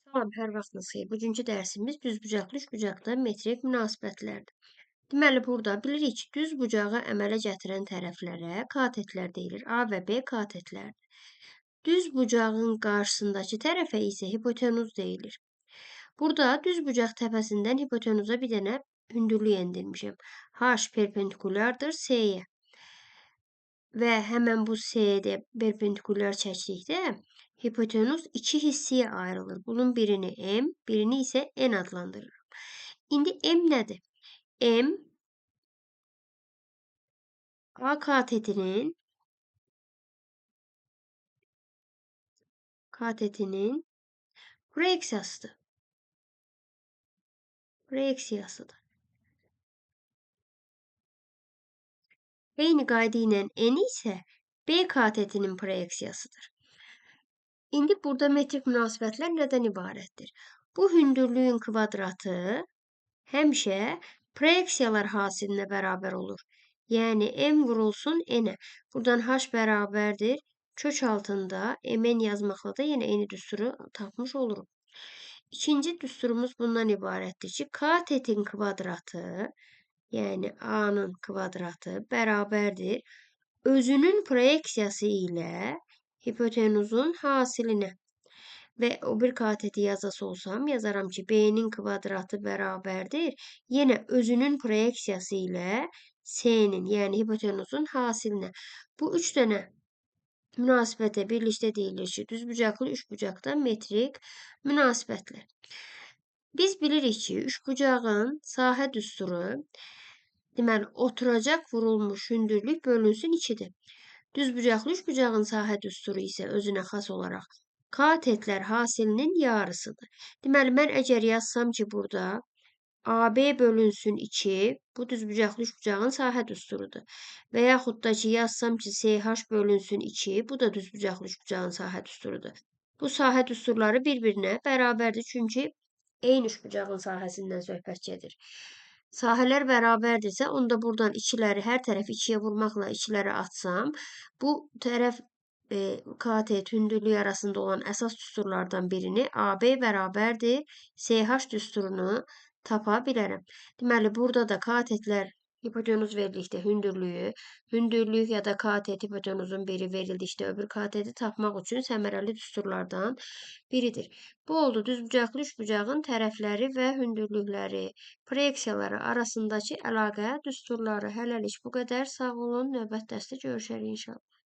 Salam, hər vaxtınız xeyir. Bugünkü dərsimiz düzbucaqlı üçbucaqda metrik münasibətlərdir. Deməli, burada bilirik ki, düzbucağı əmələ gətirən tərəflərə katetlər deyilir. A və B katetlərdir. Düzbucağın qarşısındakı tərəfə isə hipotenuz deyilir. Burada düzbucaq təpəsindən hipotenuza bir dənə hündürlük endirmişəm. H perpendikulyardır S-yə. Və həmən bu S-də perpendikulyar çəkdikdə hipotenuz iki hissəyə ayrılır. Bunun birini M, birini isə N adlandırıram. İndi M nədir? M A katetinin proyeksiyasıdır. Proyeksiyasıdır. Eyni qayda ilə N isə B katetinin proyeksiyasıdır. İndi burada metrik münasibətlər nədən ibarətdir? Bu hündürlüyün kvadratı həmişə proyeksiyalar hasilinə bərabər olur. Yəni M vurulsun N-ə. Buradan H bərabərdir. Kök altında MN yazmaqla da yenə eyni düsturu tapmış oluruq. İkinci düsturumuz bundan ibarətdir ki, katetin kvadratı, yəni A-nın kvadratı bərabərdir özünün proyeksiyası ilə hipotenuzun hasilinə. Və o bir kateti yazası olsam, yazaram ki, B-nin kvadratı bərabərdir yenə özünün proyeksiyası ilə S-nin, yəni hipotenuzun hasilinə. Bu üç dənə münasibətə birlikdə deyilir ki, düzbucaqlı üçbucaqda metrik münasibətlər. Biz bilirik ki, üçbucağın sahə düsturu, deməli, oturacaq vurulmuş hündürlük bölünsün 2-dir. Düzbucaqlı üçbucağın sahə düsturu isə özünə xas olaraq katetlər hasilinin yarısıdır. Deməli, mən əgər yazsam ki, burada AB bölünsün 2, bu düzbucaqlı üçbucağın sahə düsturudur. Və yaxud da ki, yazsam ki, SH bölünsün 2, bu da düzbucaqlı üçbucağın sahə düsturudur. Bu sahə düsturları bir-birinə bərabərdir, çünki eyni üçbucağın sahəsindən söhbət gedir. Sahələr bərabərdirsə, onda buradan ikiləri hər tərəf 2-yə vurmaqla ikiləri atsam, bu tərəf katet hündürlüyü arasında olan əsas düsturlardan birini AB bərabərdir SH düsturunu tapa bilərəm. Deməli, burada da katetlər hipotenuz verildikdə hündürlüyü, hündürlük ya da katet hipotenuzun biri verildikdə öbür kateti tapmaq üçün səmərəli düsturlardan biridir. Bu oldu düzbucaqlı üçbucağın tərəfləri və hündürlükləri, proyeksiyaları arasındakı əlaqə düsturları. Hələlik bu qədər. Sağ olun. Növbəti dərsdə görüşərik inşallah.